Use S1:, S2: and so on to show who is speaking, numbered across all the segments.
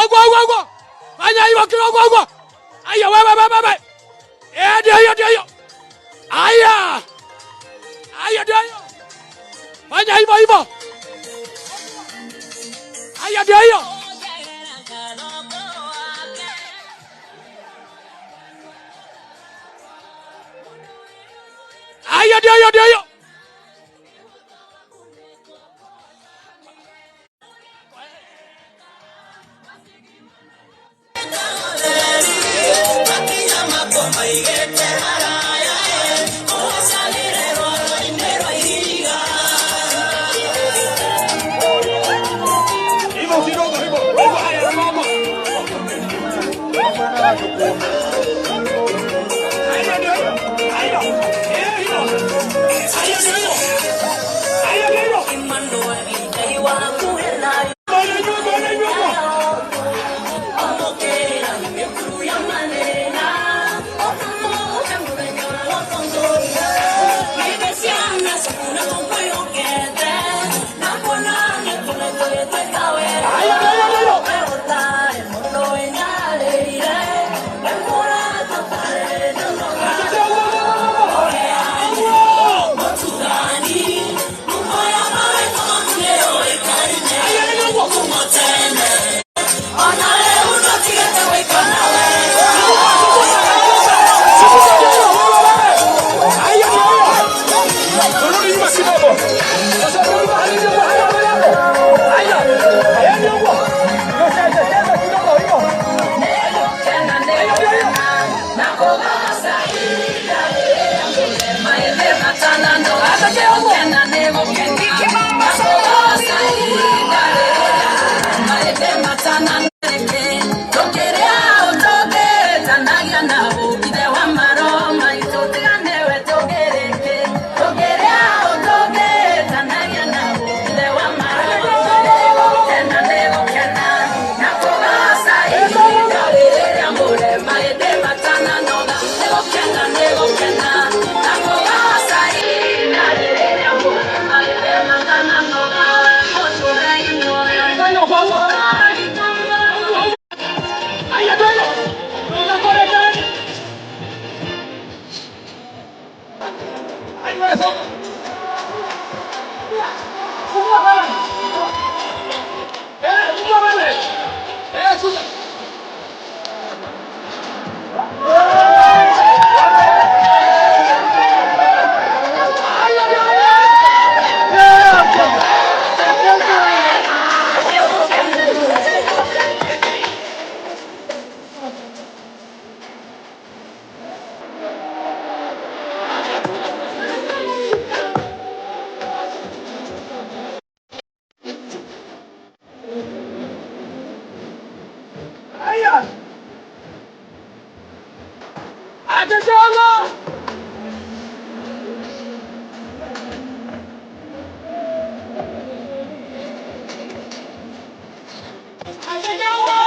S1: Ogwo ogwo ogwo. Fanya hivyo kidogo ogwo. Aya wewe wewe wewe. Eh, ndio hiyo ndio hiyo. Aya. Aya ndio hiyo. Fanya hivyo hivyo. Aya ndio hiyo. Aya ndio hiyo ndio hiyo. Hivyo kidogo hivyo. Hivyo haya mama. Aya ndio hiyo. Aya. Eh, hivyo. Aya ndio hiyo. Aya ndio hiyo. Bwana nyuma, bwana nyuma. Aya ndio hiyo ndio hiyo. Aya ndio hiyo. Aya ndio hiyo. Turudi nyuma kidogo. Sasa turudi mahali ndio haya ndio hapo. Aya. Aya ndio hapo. Sasa cheza kidogo hivyo. Aya ndio hiyo. Aya ndio hiyo. Unakora tena. Aya wewe sasa. Fungua wewe. Eh, fungua wewe. Eh, sasa. Aya ndio hiyo. Aya. Atazama. Atazama.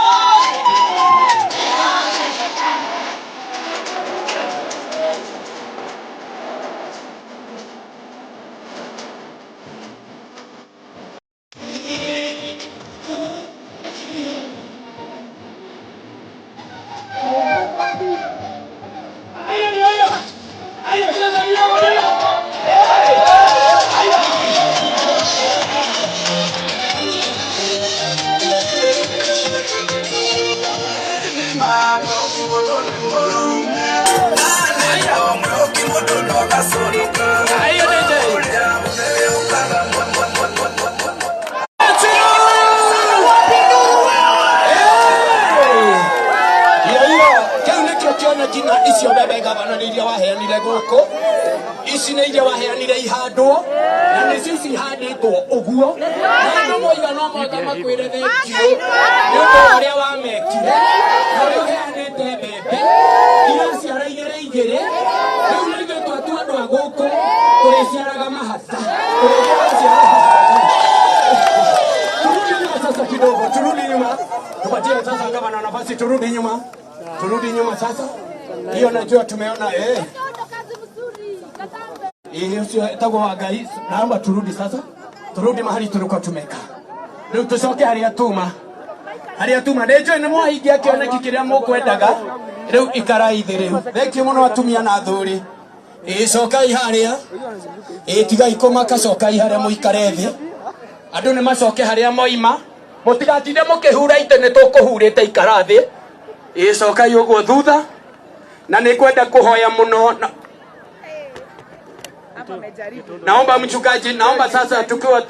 S1: Aya ndio hiyo. Aya cheza kidogo ndio. Aya. Aya DJ.
S2: Iyo iyo kĩu nĩkĩo kĩoneki na icio mbembe gavana nĩ iria waheanire gũkũ, ici nĩ iria waheanire ihandwo na nĩcio ici ihandĩtwo ũguo, na andũ moiga no mũhaka makwĩre thengiũ nĩ ũndũ wa ũrĩa wamekire na ũrĩa ũheanĩte mbembe iraciara igĩrĩ igĩrĩ. Rĩu na ithuĩ twatua andũ a gũkũ tũrĩciaraga mahata, tũrĩciara mahata. Turudi nyuma sasa kidogo, turudi nyuma, tupatie sasa gavana nafasi, turudi nyuma, turudi nyuma sasa. Hiyo najua tumeona eh. Hiyo sio tagwo wa Ngai, naomba turudi sasa, turudi mahali tulikuwa tumekaa. Rĩu tucoke harĩa tuma. Harĩa tuma nĩ njũĩ nĩ mwahingia kĩoneki kĩrĩa mũkwendaga. Rĩu ikarai thĩ rĩu. Thengiũ mũno atumia na athuri. Ĩĩ cokai harĩa. Ĩĩ tigai kũmaka, cokai harĩa mũikare thĩ. Andũ nĩ macoke harĩa moima. Mũtigatinde mũkĩhura itĩ, nĩ tũkũhurĩte, ikara thĩ. Ĩĩ cokai ũguo thutha. Na nĩ ngwenda kũhoya mũno na naomba mchungaji, naomba sasa tukiwa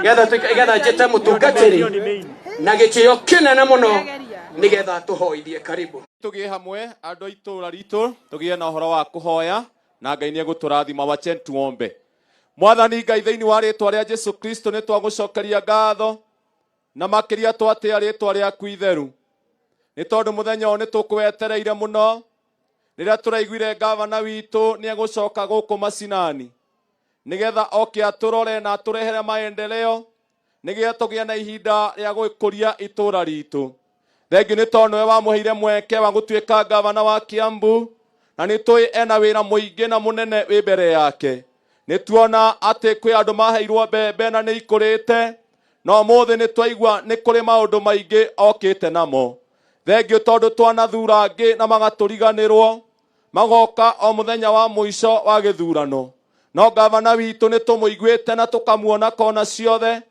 S2: getha getha njĩte mũtungatĩri na gĩtĩo kĩnene mũno nĩgetha tũhoithie. Karibu.
S3: Tũgĩe hamwe andũ a itũũra ritũ, tũgĩe na ũhoro wa kũhoya na Ngai nĩ egũtũrathima. Wache tuombe. Mwathani Ngai, thĩinĩ wa rĩtwa rĩa Jesu Kristo, nĩ twagũcokeria ngatho na makĩria twatĩa rĩtwa rĩaku itheru, nĩ tondũ mũthenya ũyũ nĩ tũkwetereire mũno rĩrĩa tũraiguire gavana witũ nĩ egũcoka gũkũ macinani nĩgetha oke atũrore na atũrehere maendeleo, nĩgetha tũgĩe na ihinda rĩa gũkũria itũũra ritũ. Thengiũ nĩ tondũ nĩwe wamũheire mweke wa gũtuĩka gavana wa Kiambu, na nĩ tũĩ ena wĩra mũingĩ na mũnene wĩ mbere yake. Nĩ tuona atĩ kwĩ andũ maheirwo mbembe na nĩ ikũrĩte, no ũmũthĩ nĩ twaigua nĩ kũrĩ maũndũ maingĩ okĩte namo. Thengiũ tondũ twanathura angĩ na magatũriganĩrwo, magoka o mũthenya wa mũico wa gĩthurano. No gavana witũ nĩ tũmũiguĩte na tũkamuona kona ciothe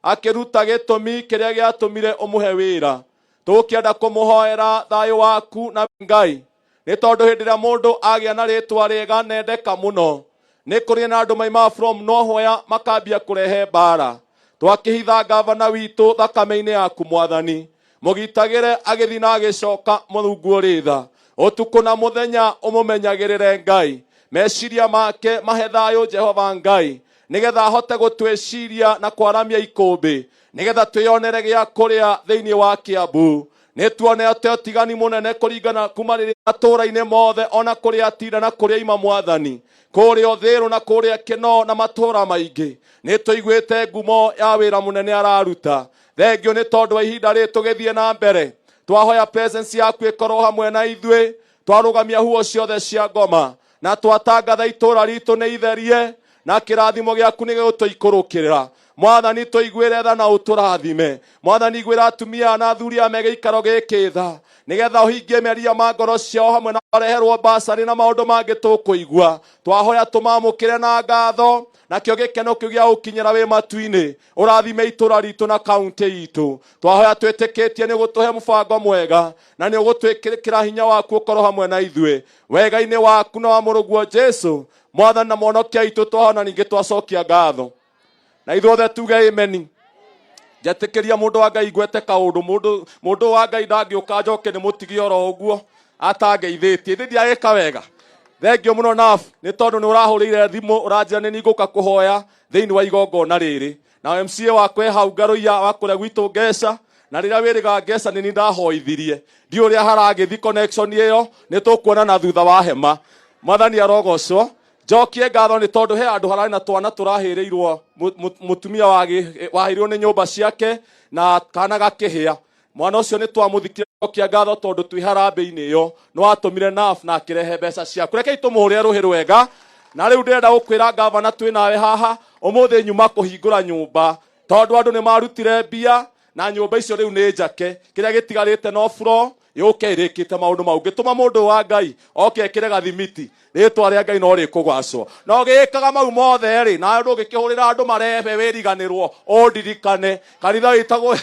S3: akĩruta gĩtũmi kĩrĩa gĩatũmire ũmũhe wĩra. Tũgũkĩenda kũmũhoera thayũ waku na Ngai, nĩ tondũ hĩndĩ ĩrĩa mũndũ agĩa na rĩtwa rĩega nendeka mũno, nĩ kũrĩ na andũ maimaga from nowhere makambia kũrehe mbara. Twakĩhitha gavana witũ thakame-inĩ yaku, Mwathani. Mũgitagĩre agĩthiĩ na agĩcoka, Mũrungu ũrĩ tha. Ũtukũ na mũthenya ũmũmenyagĩrĩre, Ngai. Meciria make mahe thayũ, Jehova Ngai, nĩgetha ahote gũtwĩciria na kwaramia ikũmbĩ, nĩgetha twĩyonere gĩa kũrĩa thĩinĩ wa Kiambu. Nĩ tuonete ũtigani mũnene kũringana kuma rĩrĩa matũũra-inĩ mothe, ona kũrĩa atinda na kũrĩa ima, Mwathani, kũrĩa Ũthĩrũ na kũrĩa Kĩno na matũũra maingĩ. Nĩ tũiguĩte ngumo ya wĩra mũnene araruta. Thengio nĩ tondũ wa ihinda rĩrĩ tũgĩthiĩ na mbere, twahoya presence yaku ĩkorwo hamwe na ithuĩ. Twarũgamia huo ciothe cia ngoma na twatangatha itũũra ritũ nĩ itherie, na kĩrathimo gĩaku nĩ gĩgũtũikũrũkĩrĩra. Mwathani, tũiguĩre tha na ũtũrathime. Mwathani, iguĩra atumia na athuri a me gĩikaro gĩkĩ tha, nĩgetha ũhingie meria ma ngoro ciao, hamwe na mareherwo basarĩ na maũndũ mangĩ tũkũigua. Twahoya tũmamũkĩre na ngatho, nakĩo gĩkeno kĩu gĩa gũkinyĩra wĩ matu-inĩ. Ũrathime itũra ritũ na kaunti itũ. Twahoya twĩtĩkĩtie nĩ ũgũtũhe mũbango mwega na nĩ ũgũtwĩkĩra hinya waku ũkorwo hamwe na ithuĩ. Wega-inĩ waku na wa mũrũguo Jesu, Mwathani na Mwonokia itũ, twahona ningĩ twacokia ngatho na ithuothe tuge ameni. Njetĩkĩria, mũndũ wa Ngai, ngwete kaũndũ. Mũndũ wa Ngai ndangĩũka njoke nĩ mũtige oro ũguo atangeithĩtie. Ithe ndiagĩka wega. Thengio mũno naf nĩ tondũ nĩ ũrahũrĩire thimũ ũranjĩra nĩ ningũka kũhoya thĩinĩ wa igongona rĩrĩ, na MCA wakwa e hau Ngarũiya wa kũrĩa gwitũ Ngeca, na rĩrĩa wĩrĩga Ngeca nĩ ni ndahoithirie. Ndiũ ũrĩa haragĩthi connection ĩyo, nĩ tũkuona na thutha wa hema. Mwathani arogocwo. Njokie ngatho nĩ tondũ he handũ hararĩ na twana tũrahĩrĩirwo, mũtumia wahĩirwo nĩ nyũmba ciake na kana gakĩhĩa. Mwana ũcio nĩ twamũthikire. Njokia ngatho tondũ twĩ harambĩ-inĩ ĩyo nĩ watũmire naf na akĩrehe mbeca ciaku. Rekei tũmũhũrĩre rũhĩ rwega. Na rĩu ndĩrenda gũkwĩra, gavana, twĩ nawe haha ũmũthĩ. Nyuma kũhingũra nyũmba tondũ andũ nĩ marutire mbia na nyũmba icio rĩu nĩ njake. Kĩrĩa gĩtigarĩte no floor yũke ĩrĩkĩte maũndũ mau. Ngĩtũma mũndũ wa Ngai oke ekĩre gathimiti. Rĩtwa rĩa Ngai no rĩkũgwacwo. Na ũgĩkaga mau mothe rĩ, nawe ndũngĩkĩhũrĩra andũ marebe wĩriganĩrwo ũndirikane. Kanitha wĩtagwo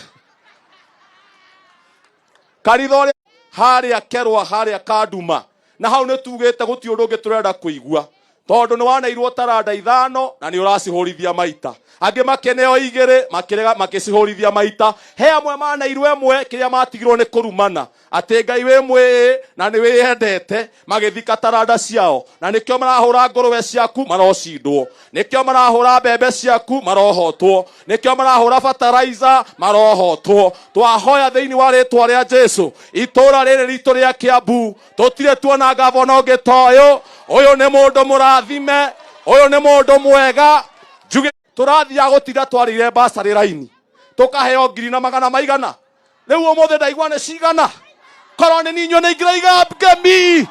S3: kanitha ũrĩa harĩa Kerwa, harĩa Kanduma, na hau nĩ tugĩte gũtirĩ ũndũ ũngĩ tũrenda kũigua, tondũ nĩ waneirwo taranda 5 na nĩ ũracihũrithia maita. Angĩ makĩneo 2, makĩrega, makĩcihũrithia maita. He amwe maneirwo 1, kĩrĩa matigirwo nĩ kũrumana atĩ Ngai wĩ mwĩĩ na nĩ wĩyendete, magĩthika taranda ciao. Na nĩkĩo marahũra ngũrũwe ciaku, marocindwo. Nĩkĩo marahũra mbembe ciaku, marohotwo. Nĩkĩo marahũra fertilizer, marohotwo. Twahoya thĩinĩ wa rĩtwa rĩa Jesu, itũra rĩrĩ ritũ rĩa Kiambu tũtirĩ tuona gavana ũngĩ ta ũyũ. Ũyũ nĩ mũndũ mũrathime, ũyũ nĩ mũndũ mwega. Njuge tũrathiaga gũtinda twarĩire basarĩ raini, tũkaheo ngiri na magana maigana. Rĩu ũmũthĩ ndaigua nĩ cigana. Korwo nĩ ninyuĩ nĩ ingĩraiga ngemi.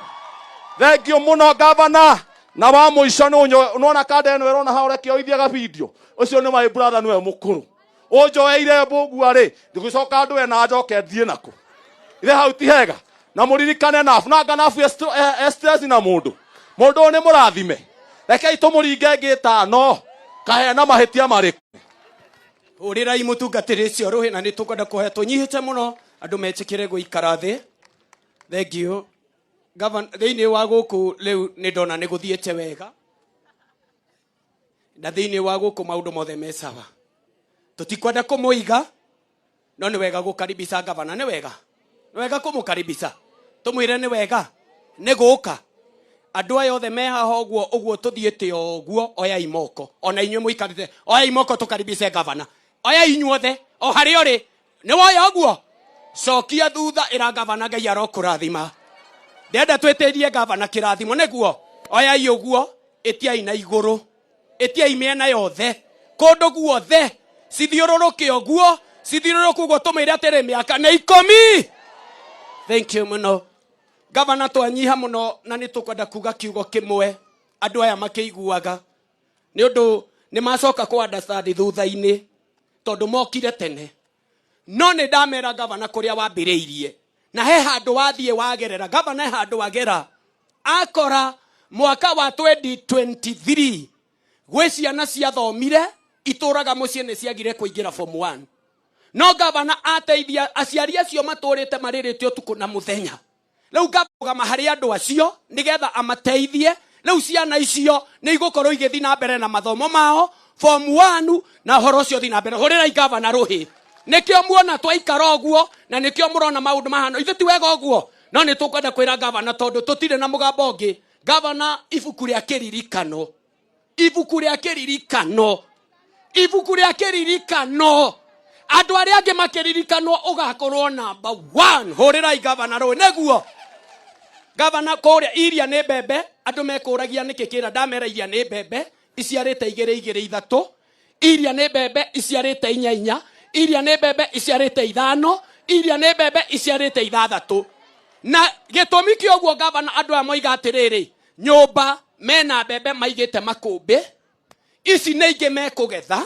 S3: Thengio mũno, gavana. Na wa mũico nĩ nĩwona kanda ĩno ĩrona hau, reke oithie gabidio ũcio. Nĩ my brother, nĩwe mũkũrũ. Ũnjoeire mbũgua rĩ, ngũcoka ndũe na njoke thiĩ nakũ? Ithe hau ti hega. Na mũririkane nabu nanga nabu e stress na mũndũ. Mũndũ ũyũ nĩ mũrathime. Rekei tũmũringe ngĩ ĩtano. Kahena mahĩtia marĩkũ?
S2: Hũrĩrai mũtungatĩri ũcio rũhĩ na nĩ tũkwenda kũhoya tũnyihĩte mũno andũ metĩkĩre gũikara thĩ. Thank you. Gavana, thĩinĩ wa gũkũ rĩu nĩ ndona nĩ gũthiĩte wega na thĩinĩ wa gũkũ maũndũ mothe me sawa. Tũtikwenda kũmũiga no nĩ wega gũkaribisha gavana, nĩ wega, nĩ wega kũmũkaribisha, tũmwĩre nĩ wega nĩ gũka. Andũ aya othe me haha ũguo ũguo tũthiĩte ũguo, oyai moko, ona inyuĩ mũikarĩte, oyai moko tũkaribice gavana, oyai inyuothe o harĩa ũrĩ, nĩ woya ũguo, cokia thutha ĩra gavana Ngai arokũrathima. Ndenda twĩtĩrie gavana kĩrathimo, nĩguo oyai ũguo, ĩtiai na igũrũ, ĩtiai mĩena yothe, kũndũ guothe, cithiũrũrũke ũguo, cithiũrũrũke ũguo, tũmĩre atĩrĩ mĩaka nĩ ikũmi. Thank you mũno gavana, twanyiha mũno na nĩ tũkwenda kuga kiugo kĩmwe andũ aya makĩiguaga, nĩ ũndũ nĩ macoka kũ understand thutha-inĩ tondũ mokire tene. No nĩ ndamera gavana kũrĩa wambĩrĩirie na he handũ wathiĩ wagerera. Gavana he handũ wagera akora mwaka wa 2023 gwĩ ciana ciathomire itũraga mũciĩ nĩ ciagire kũingĩra form 1, no gavana ateithia aciari acio matũrĩte marĩrĩte ũtukũ na mũthenya. Rĩu ngarũgama harĩ andũ acio nĩgetha amateithie. Rĩu ciana icio nĩ igũkorwo igĩthiĩ na mbere na mathomo mao form 1 na ũhoro ũcio ũthiĩ na mbere. Hũrĩrai gavana rũhĩ. Nĩkĩo muona twaikara ũguo na nĩkĩo mũrona maũndũ mahana. Ithuĩ ti wega ũguo, no nĩ tũkwenda kwĩra gavana tondũ tũtirĩ na mũgambo ũngĩ. Gavana, ibuku rĩa kĩririkano, ibuku rĩa kĩririkano, ibuku rĩa kĩririkano, andũ arĩa angĩ makĩririkanwo ũgakorwo namba 1. Hũrĩrai gavana rũĩ. Nĩguo gavana kũrĩa iria nĩ mbembe, andũ mekũragia nĩkĩ kĩra ndamera iria nĩ mbembe iciarĩte igĩrĩ igĩrĩ ithatũ, iria nĩ mbembe iciarĩte inya inya, iria nĩ mbembe iciarĩte ithano, iria nĩ mbembe iciarĩte ithathatũ. Na gĩtũmi kĩa ũguo gavana, andũ aya moiga atĩrĩrĩ, nyũmba mena mbembe maigĩte makũmbĩ, ici nĩ ingĩ mekũgetha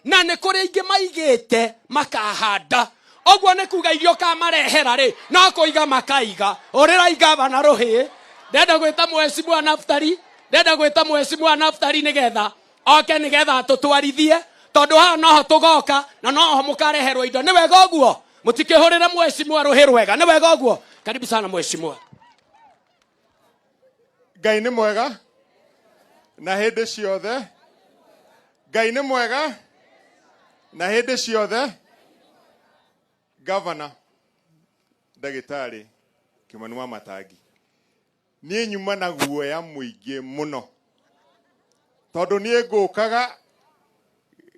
S2: na nĩ kũrĩ ingĩ maigĩte makahanda. Ũguo nĩ kuga irio kamarehera rĩ, no kũiga makaiga. Ũrĩrai gavana rũhĩ. Ndenda gwĩta mheshimiwa Naftali, ndenda gwĩta mheshimiwa Naftali nĩgetha oke, nĩgetha atũtwarithie, tondũ haha noho tũgoka na noho mũkareherwo indo. Nĩ wega ũguo, mũtikĩhũrĩre mheshimiwa rũhĩ rwega. Nĩ wega ũguo. Karibu sana mheshimiwa.
S4: Ngai nĩ mwega na hĩndĩ ciothe. Ngai nĩ mwega na hĩndĩ ciothe. Gavana ndagĩtarĩ Kimani wa Matangi, niĩ nyuma na guoya mũingĩ mũno tondũ niĩ ngũkaga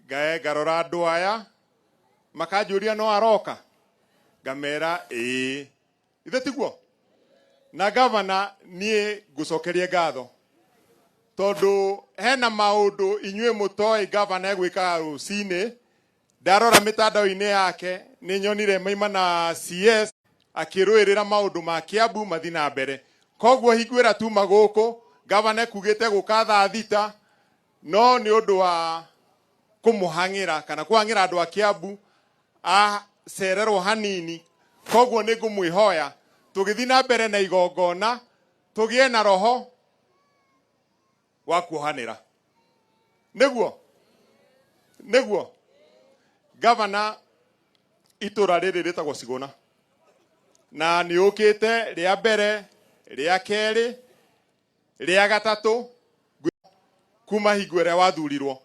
S4: ngarora andũ aya makanjũria no aroka, ngamera ĩĩ, ithe tiguo. Na gavana, niĩ ngũcokerie ngatho tondũ hena maũndũ inyuĩ mũtoĩ gavana egwĩkaga rũcinĩ. Ndarora mĩtandao-inĩ yake nĩ nyonire maima na CS akĩrũĩrĩra maũndũ ma Kiambu mathi na mbere. Koguo hingo ĩrĩa tuma gũkũ, gavana ekugĩte gũka thaa thita, no nĩ ũndũ wa kũmũhang'ĩra kana kũhang'ĩra andũ a Kiambu acererwo hanini. Koguo nĩ ngũmwĩhoya tũgĩthiĩ na mbere na igongona tũgĩe na roho wa kuohanĩra. Nĩguo nĩguo gavana, itũra rĩrĩ rĩtagwo Cigũna na nĩ ũkĩte rĩa mbere, rĩa kerĩ, rĩa gatatũ kuma hingo ĩrĩa wathurirwo,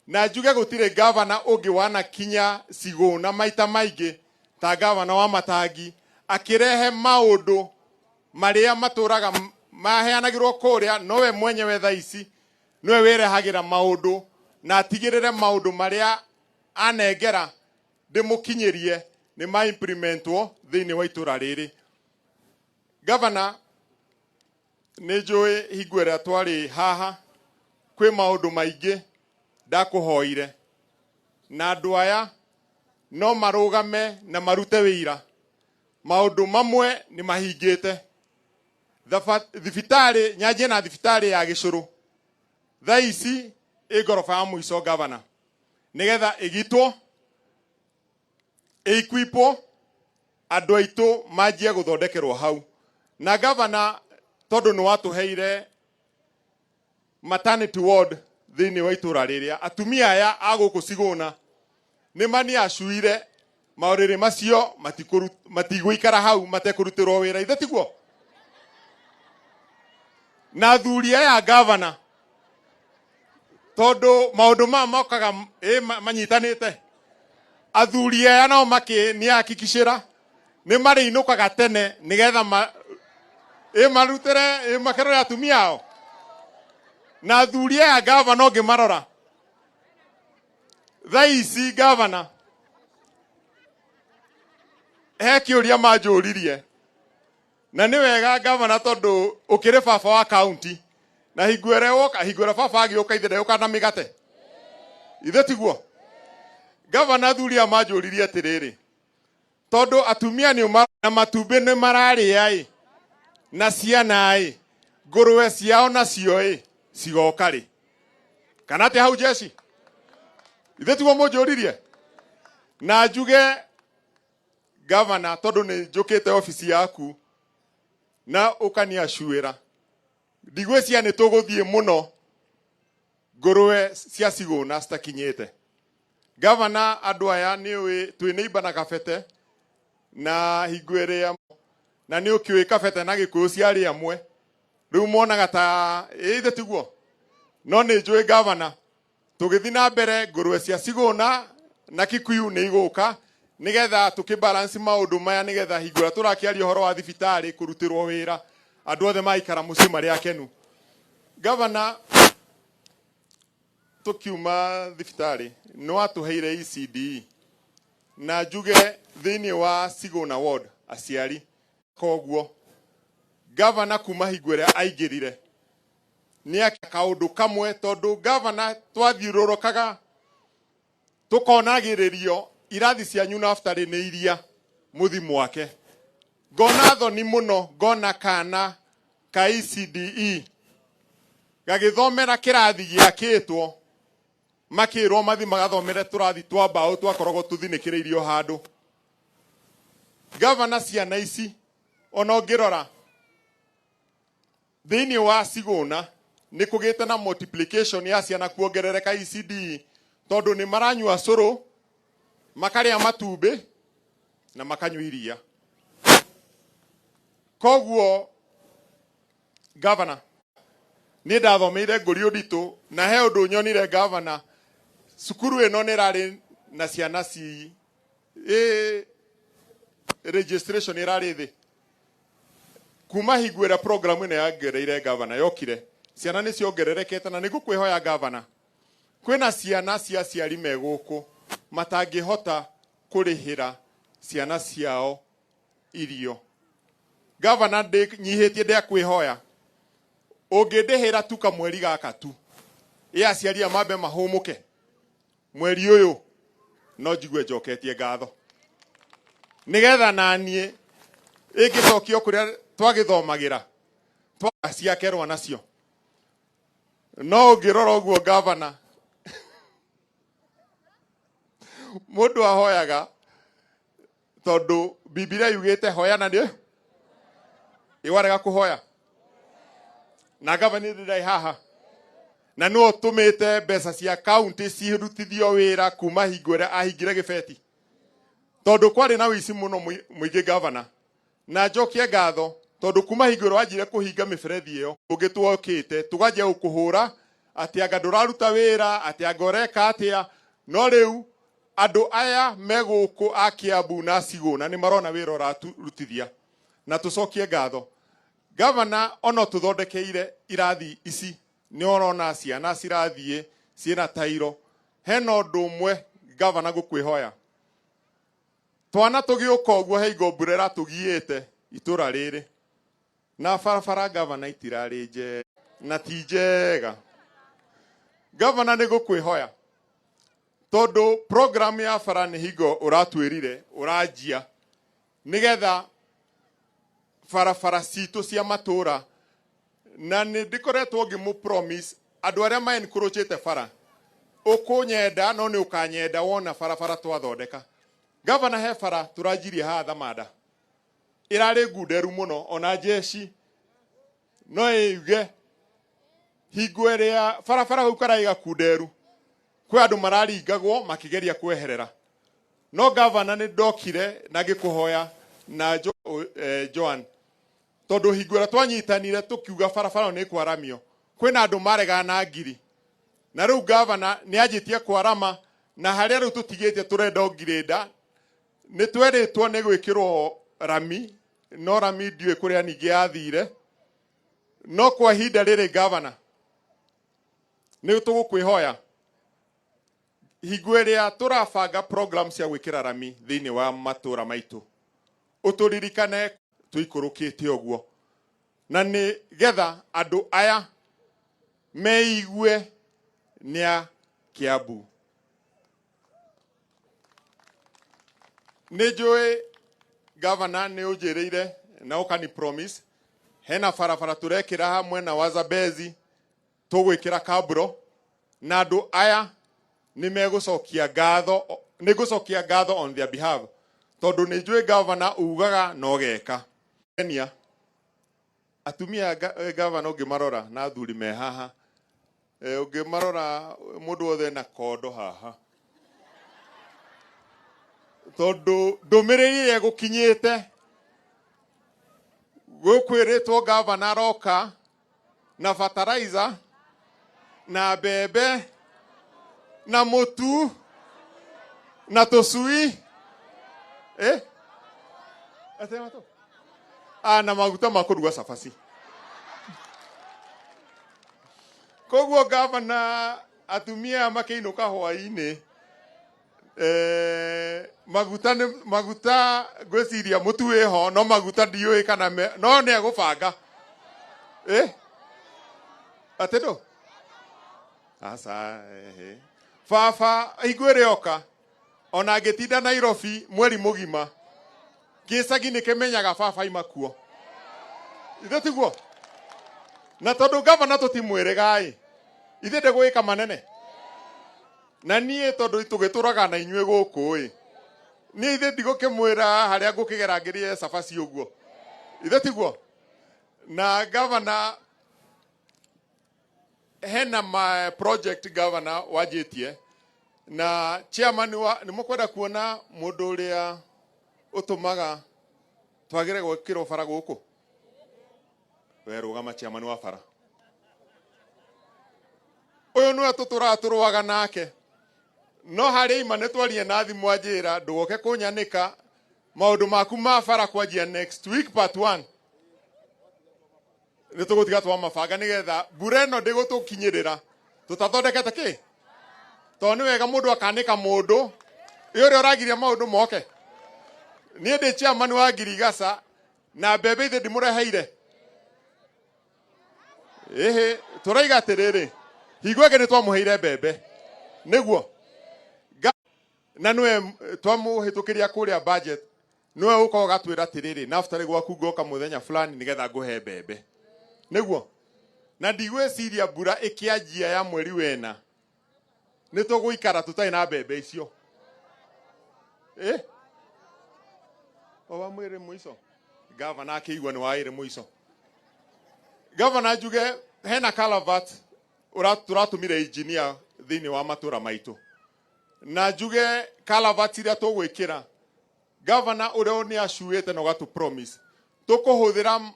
S4: na njuge gũtirĩ gavana ũngĩ wanakinya Cigũna maita maingĩ ta gavana wa Matangi, akĩrehe maũndũ marĩa matũraga maheanagĩrwo kũrĩa, nowe mwenyewe thaa ici nĩwe wĩrehagĩra maũndũ na atigĩrĩre maũndũ marĩa anengera ndĩmũkinyĩrie nĩ ma implementwo thĩinĩ wa itũra rĩrĩ. Gavana, nĩ njũĩ hingo ĩrĩa twarĩ haha kwĩ maũndũ maingĩ ndakũhoire, na andũ aya no marũgame na marute wĩira maũndũ mamwe nĩ mahingĩte. Thibitarĩ nyanjie na thibitarĩ ya Gĩcũrũ, thaa ici ĩ ngoroba ya mũico gavana, nĩgetha ĩgitwo. Ĩikwipwo andũ aitũ manjie gũthondekerwo hau. Na gavana tondũ nĩ watũheire maternity ward thĩinĩ wa itũra rĩrĩa, atumia aya a gũkũ Sigũna nĩ maniacuire maũrĩrĩ macio matigũikara hau matekũrutĩrwo wĩra, ithe tiguo? Na athuri aya gavana, tondũ maũndũ maya mokaga manyitanĩte, athuri aya nao makĩ nĩ akikicĩra nĩ marĩinũkaga tene nĩgetha marutĩre makerore atumia ao. Na athuri aya gavana ũngĩmarora thaa ici, gavana, he kĩũria manjũririe, na nĩ wega gavana tondũ ũkĩrĩ baba wa kaunti, na hingo ĩrĩa woka, hingo ĩrĩa baba agĩũka, ithe ndegũka na mĩgate, ithe tiguo? Gavana, athuri aya manjũririe atĩrĩrĩ, tondũ atumia nĩ na matumbĩ nĩ mararĩa ĩ, na ciana ĩ, ngũrwe ciao nacio ĩ cigoka rĩ, kana atĩa hau jeshi? Ithe tiguo mũnjũririe? Na njuge gavana, tondũ nĩ njũkĩte obici yaku na ũkaniacuĩra, ndigwĩciria nĩ tũgũthiĩ mũno ngũrwe cia Sigũna citakinyĩte. Gavana, andũ aya nĩ ũĩ twĩ neighbor na Kabete, na hingo ĩrĩa na nĩ ũkĩũĩ Kabete na Gĩkũyũ ciarĩ amwe, rĩu monaga ta ĩ ithe tiguo? No nĩ njũĩ gavana, tũgĩthiĩ na mbere ngũrwe cia Sigũna na Kikuyu nĩ igũka nĩgetha tũkĩ balance maũndũ maya, nĩgetha hingo ĩrĩa tũrakĩaria ũhoro wa thibitarĩ kũrutĩrwo wĩra, andũ othe maikara mũciĩ marĩ akenu. Gavana, tũkiuma thibitarĩ nĩ watũheire ECDE, na njuge thĩinĩ wa Sigũna ward aciari koguo gavana kuma hingo ĩrĩa aingĩrire nĩ kaũndũ kamwe, tondũ gavana twathiũrũrũkaga tũkonagĩrĩrio irathi cianyu nabutarĩ nĩ iria mũthi mwake, ngona thoni mũno, ngona kana ka ECDE gagĩthomera kĩrathi gĩakĩtwo, makĩrwo mathi magathomere tũrathi twa mbaũ twakoragwo tũthinĩkĩrĩirio handũ. Gavana, ciana ici ona ũngĩrora thĩinĩ wa Sigũna nĩ kũgĩte na multiplication ya ciana kuongerereka ECD, tondũ nĩ maranyua cũrũ, makarĩa matumbĩ na makanyua iria. Koguo gavana, niĩ ndathomeire ngũri ũnditũ, na he ũndũ nyonire gavana, cukuru ĩno nĩ ĩrarĩ na ciana ci registration ĩrarĩ thĩ kuma hingo ĩrĩa program ĩno yongereire gavana yokire, ciana nĩ ciongererekete. Na nĩ ngũkwĩhoya gavana, kwĩna ciana cia aciari me gũkũ matangĩhota kũrĩhĩra ciana ciao irio. Gavana, ndĩnyihĩtie ndĩakwĩhoya, ũngĩndĩhĩra tu kamweri gaka tu, ĩ aciari aya mambe mahũmũke mweri ũyũ, no njigue njoketie ngatho, nĩgetha naniĩ ĩngĩcokio kũrĩa twagĩthomagĩra ciakerwa nacio. No ũngĩrora ũguo gavana, mũndũ ahoyaga tondũ Bibilia yugĩte hoyana nĩ ĩwarega kũhoya. Na gavana, ndĩrĩ haha na nĩwe ũtũmĩte mbeca cia kaunti cirutithio wĩra kuma hingo ĩrĩa ahingire gĩbeti, tondũ kwarĩ na ũici mũno mũingĩ. Gavana, na njokie ngatho tondũ kuma hingo ĩrĩa wanjire kũhinga mĩberethi ĩyo ũngĩ tuokĩte tũkanjia gũkũhũra atĩ anga ndũraruta wĩra, atĩ anga ũreka atĩa, no rĩu andũ aya me gũkũ a Kiambu na Sigũna nĩ marona wĩra ũrarutithia, na tũcokie ngatho. Gavana, ona tũthondekeire irathi ici, nĩ ũrona ciana cirathiĩ ciĩna tairo. Hena ũndũ ũmwe gavana ngũkwĩhoya, twana tũgĩũka ũguo he hingo mbura ĩratũgiĩte itũra rĩrĩ, na barabara gavana itirarĩ njega na ti njega. Gavana, nĩ ngũkwĩhoya, tondũ program ya bara nĩ hingo ũratwĩrire ũranjia, nĩgetha barabara citũ cia matũra, na nĩ ndĩkoretwo ngĩmũ promise andũ arĩa ma encroachĩte bara, ũkũnyenda no nĩ ũkanyenda wona barabara twathondeka. Gavana, he bara tũranjirie haha Thamanda ĩrarĩ ngunderu mũno, ona jeshi no ĩuge hingo ĩrĩa barabara hau karaĩ gakunderu kwĩ andũ mararingagwo makĩgeria kweherera. No gavana, nĩ ndokire na ngĩkũhoya na Joan, tondũ hingo ĩrĩa twanyitanire tũkiuga barabara ĩyo nĩ ĩkwaramio, kwĩna andũ maregaga na ngiri, na rĩu gavana nĩ anjĩtie kwarama, na harĩa rĩu tũtigĩtie tũrenda ngirĩnda nĩ twerĩtwo nĩ gwĩkĩrwo rami, no rami ndiũĩ kũrĩa ningĩ yathire. No kwa ihinda rĩrĩ, gavana, nĩ tũgũkwĩhoya hingo ĩrĩa tũrabanga program cia gwĩkĩra rami thĩinĩ wa matũra maitũ, ũtũririkane tũikũrũkĩte ũguo, na nĩ getha andũ aya meigue nĩ a Kiambu. Nĩ njũĩ, gavana, nĩ ũnjĩrĩire na ũkani promise hena barabara tũrekĩra haha mwena wa Zambezi, tũgwĩkĩra kaburo, na andũ aya nĩ megũcokia ngatho, nĩ ngũcokia ngatho on their behalf, tondũ nĩ njũĩ, gavana, ugaga na ũgeka. Kenia atumia, gavana, ũngĩmarora na athuri me haha, ũngĩmarora mũndũ wothe na kondo haha, tondũ ndũmĩrĩri ĩrĩa ĩgũkinyĩte gũkwĩrĩtwo gavana aroka na fertilizer na mbembe na mũtu na tũcui, Atĩ matũ? Ah, na maguta ma kũruga cabaci. Koguo gavana, atumia makĩinũka hwaĩ-inĩ, maguta nĩ maguta, ngwĩciria mũtu wĩho, no maguta ndiũĩ kana me, no nĩ egũbanga, atĩ ndũ aca. Ehe, baba, hingo ĩrĩa oka, ona ngĩtinda Nairobi mweri mũgima, gĩcagi nĩ kĩmenyaga baba ima kuo, ithe tiguo? Na tondũ gavana tũtimwĩrĩga-ĩ, ithe ndĩgwĩka manene na niĩ, tondũ tũgĩtũraga na inyuĩ gũkũ-ĩ, niĩ ithe ndigũkĩmwĩra harĩa ngũkĩgera ngĩrĩe cabaci ũguo, ithe tiguo? Na gavana, hena ma project gavana wanjĩtie na chairman wa nĩ mũkwenda kuona mũndũ ũrĩa ũtũmaga twagĩre gwĩkĩrwo bara gũkũ. We rũgama, chairman wa bara ũyũ nĩwe tũtũraga tũrũaga nake, no harĩa ima nĩ twarie na thimũ, anjĩra ndũgoke kũnyanĩka maũndũ maku ma bara kwanjia next week part 1 nĩ tũgũtiga twamabanga, nĩgetha mbura ĩno ndĩgũtũkinyĩrĩra tũtathondekete kĩ, tondũ nĩ wega mũndũ akanĩka mũndũ ĩ ũrĩa ũragiria maũndũ moke. Niĩ ndĩ chairman wa Ngirigaca na mbembe ithe ndimũreheire. Ĩhĩ, tũraiga atĩrĩrĩ, hingo ĩngĩ nĩ twamũheire mbembe nĩguo na nĩwe twamũhĩtũkĩria kũrĩa budget, nĩwe ũka ũgatwĩra atĩrĩrĩ, nabutarĩ gwaku ngoka mũthenya fulani nĩgetha ngũhe mbembe nĩguo. Na ndigwĩciria mbura ĩkĩanjia ya mweri wena nĩ tũgũikara tũtarĩ na mbembe icio. O wa mwĩrĩ mũico, gavana akĩigua nĩ waĩrĩ mũico. Gavana, njuge hena culvert tũratũmire engineer thĩinĩ wa matũra maitũ, na njuge culvert iria tũgwĩkĩra, gavana, ũrĩa nĩ acuĩte na ũgatũ promise tũkũhũthĩra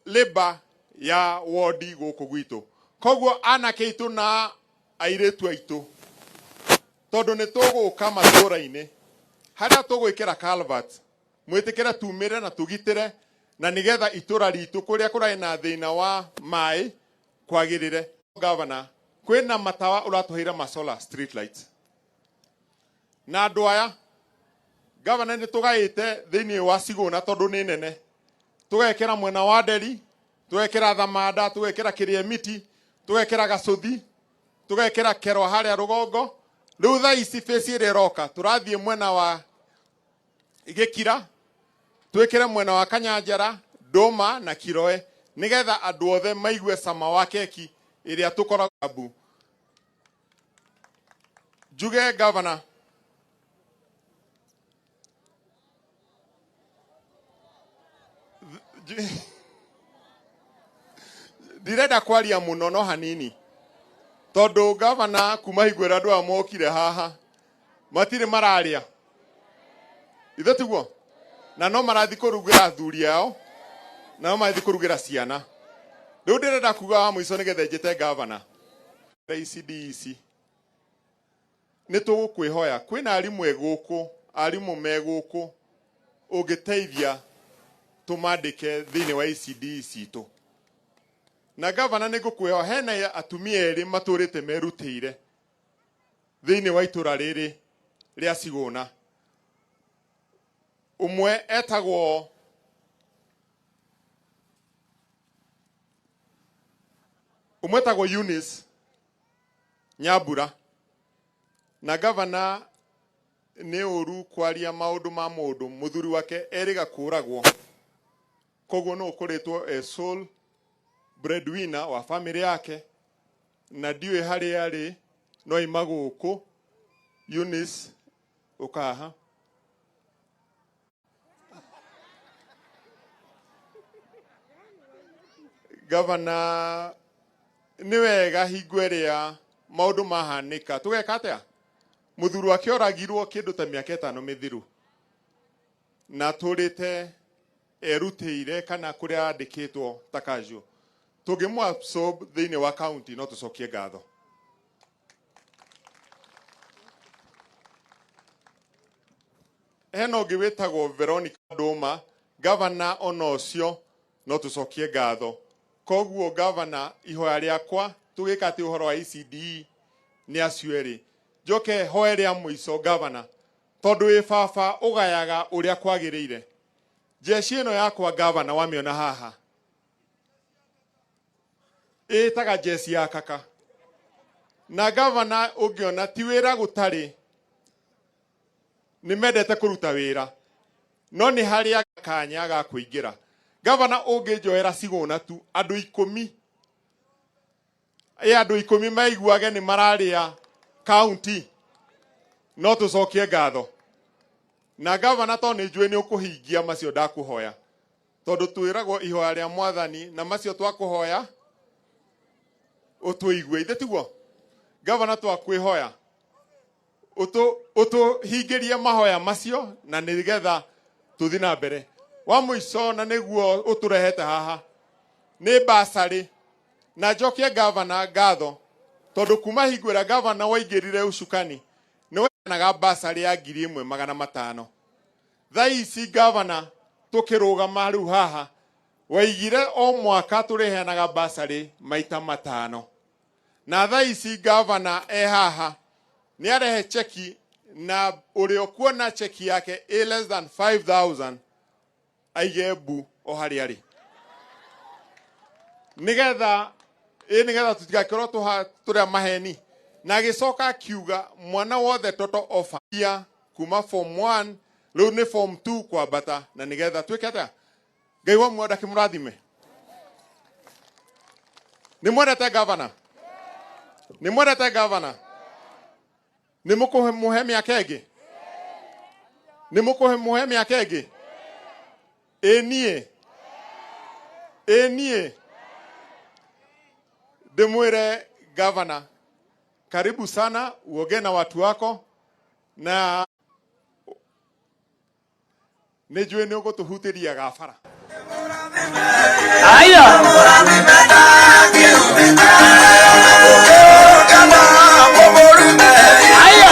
S4: labor ya wodi gũkũ gwitũ. Koguo anake aitũ na airĩtu aitũ, tondũ nĩ tũgũka matũra-inĩ harĩa tũgwĩkĩra culvert, mwĩtĩkĩre tumĩre na tũgitĩre, na nĩgetha itũra ritũ kũrĩa kũrarĩ na thĩna wa maĩ kwagĩrĩre. Gavana, kwĩna matawa ũratũheire ma solar street lights, na andũ aya, gavana, nĩ tũgaĩte thĩinĩ wa Cigũna, tondũ nĩ nene, tũgekĩra mwena wa Nderi, tũgekĩra Thamanda, tũgekĩra Kĩrĩemiti, tũgekĩra Gacũthi, tũgekĩra Kerwa harĩa rũgongo. Rĩu thaa ici phase ĩrĩa ĩroka, tũrathiĩ mwena wa Gĩkira, twĩkĩre mwena wa Kanyanjara, Ndũma na Kiroe, nĩgetha andũ othe maigue cama wa keki ĩrĩa tũkoragwo. Njuge, gavana, Ndirenda kwaria muno no hanini tondu gavana kuma hingo ĩrĩa andũ aya mokire haha matirĩ mararia ithe tiguo na no marathi kũrugĩra athuri ao na no marathi kũrugĩra ciana. Rĩu ndĩrenda kuga wa mũico nĩgetha njĩte gavana ECD ici nĩ tũgũkwĩhoya kwĩna arimũ e gũkũ arimũ me gũkũ ũngĩteithia tũmandĩke thĩinĩ wa ECD citũ. Na gavana nĩ ngũkwĩhoya hena atumia erĩ matũrĩte merutĩire thĩinĩ wa itũra rĩrĩ rĩa Cigũna. Ũmwe etagwo ũmwe etagwo Eunice Nyambura. Na gavana nĩ ũru kwaria maũndũ ma mũndũ mũthuri wake erĩga kũragwo, koguo nĩ ũkoretwo e sole breadwinner wa family yake na ndiũĩ harĩa arĩ no ima gũkũ. Eunice ũkaha gavana nĩ wega hingo ĩrĩa maũndũ mahanĩka tũgeka atĩa? Mũthuri wake oragirwo kĩndũ ta mĩaka 5 mĩthiru na atũrĩte erutĩire kana kũrĩa andĩkĩtwo ta casual. Tũngĩmũ absorb thĩinĩ wa county no tũcokie ngatho. Hena ũngĩ wĩtagwo Veronica Ndũma, gavana ona ũcio no tũcokie ngatho. Koguo gavana ihoya rĩakwa tũgĩka atĩ ũhoro wa ECDE nĩ acio erĩ. Njoke hoe rĩa mũico gavana, tondũ wĩ baba ũgayaga ũrĩa kwagĩrĩire. Jeshi ĩno yakwa gavana wamĩona haha ĩtaga jeshi ya kaka. Na gavana ũngĩona ti wĩra gũtarĩ, nĩ mendete kũruta wĩra no nĩ harĩa kanya ga kũingĩra. Gavana ũngĩnjoera Cigũna tu andũ 10, ĩ andũ 10 maiguage nĩ mararĩa county, no tũcokie ngatho. Na gavana to nĩ njũĩ nĩ ũkũhingia macio ndakũhoya, tondũ twĩragwo ihoya rĩa mwathani na macio twakũhoya ũtũigue. Ithe tiguo gavana twakwĩhoya ũtũhingĩrie mahoya macio na nĩgetha tũthi na mbere. Wa mũico na nĩguo ũtũrehete haha nĩ basarĩ, na njokie gavana ngatho tondũ kuma hingo ĩrĩa gavana waingĩrire ucukani nĩ weanaga basarĩ ya 1500. Thaa ici gavana tũkĩrũgama rĩu haha waigire o mwaka tũrĩheanaga basarĩ maita 5, na thaa ici gavana e haha nĩ arehe cheki na ũrĩa ũkuona cheki yake ĩ less than 5000 aige mbu o harĩa arĩ, nĩgetha nĩgetha tũtigakorwo tũrĩa maheni. Na agĩcoka akiuga mwana wothe toto offer ya kuma form 1 rĩu nĩ form 2 kwambata, na nĩgetha twĩke atĩa? Ngai wa muoyo ndakĩmũrathime. Nĩ mwendete gavana? Nĩ mwendete gavana? Nĩ mũkũmũhe mĩaka ĩngĩ? Nĩ mũkũmũhe mĩaka ĩngĩ? Ĩ niĩ, ĩ niĩ ndĩmwĩre gavana, karibu sana, uongee na watu wako, na nĩ njũĩ nĩ ũgũtũhutĩria gabara.
S1: Aya. Aya.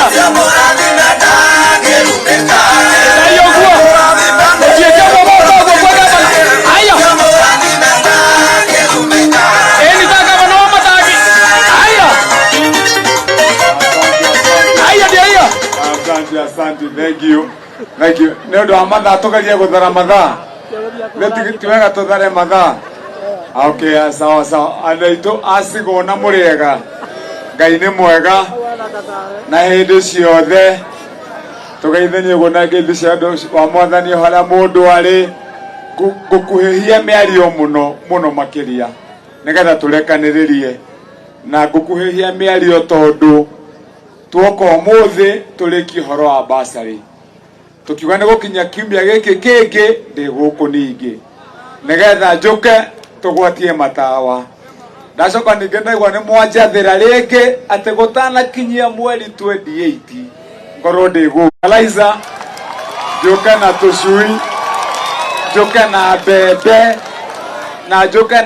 S1: Aya.
S5: Asante, asante, thank you. Thank you. Nĩ ũndũ wa mathaa tũgerie gũthara mathaa. Nĩ ti wega tũthare mathaa. Okay, sawa sawa. Andũ aitũ a Cigũna mũrĩega. Ngai nĩ mwega na hĩndĩ ciothe tũgeithanie ũguo na ngeithi cia andũ wa mwathani o harĩa mũndũ arĩ. Ngũkuhĩhia mĩario mũno mũno makĩria nĩgetha tũrekanĩrĩrie, na ngũkuhĩhia mĩario tondũ tuoka ũmũthĩ tũrĩkie ũhoro wa basarĩ, tũkiuga nĩ gũkinya kiumia gĩkĩ kĩngĩ ndĩ gũkũ ningĩ. Nigetha njuke tugwatie matawa. Ndacoka ningĩ ndaigua nĩ mwanjathĩra rĩngĩ atĩ gũtanakinyia mweri 28 ngorwo ndĩ gũkũ. Eliza, njũke na tũcui, njũke na mbembe na njũke na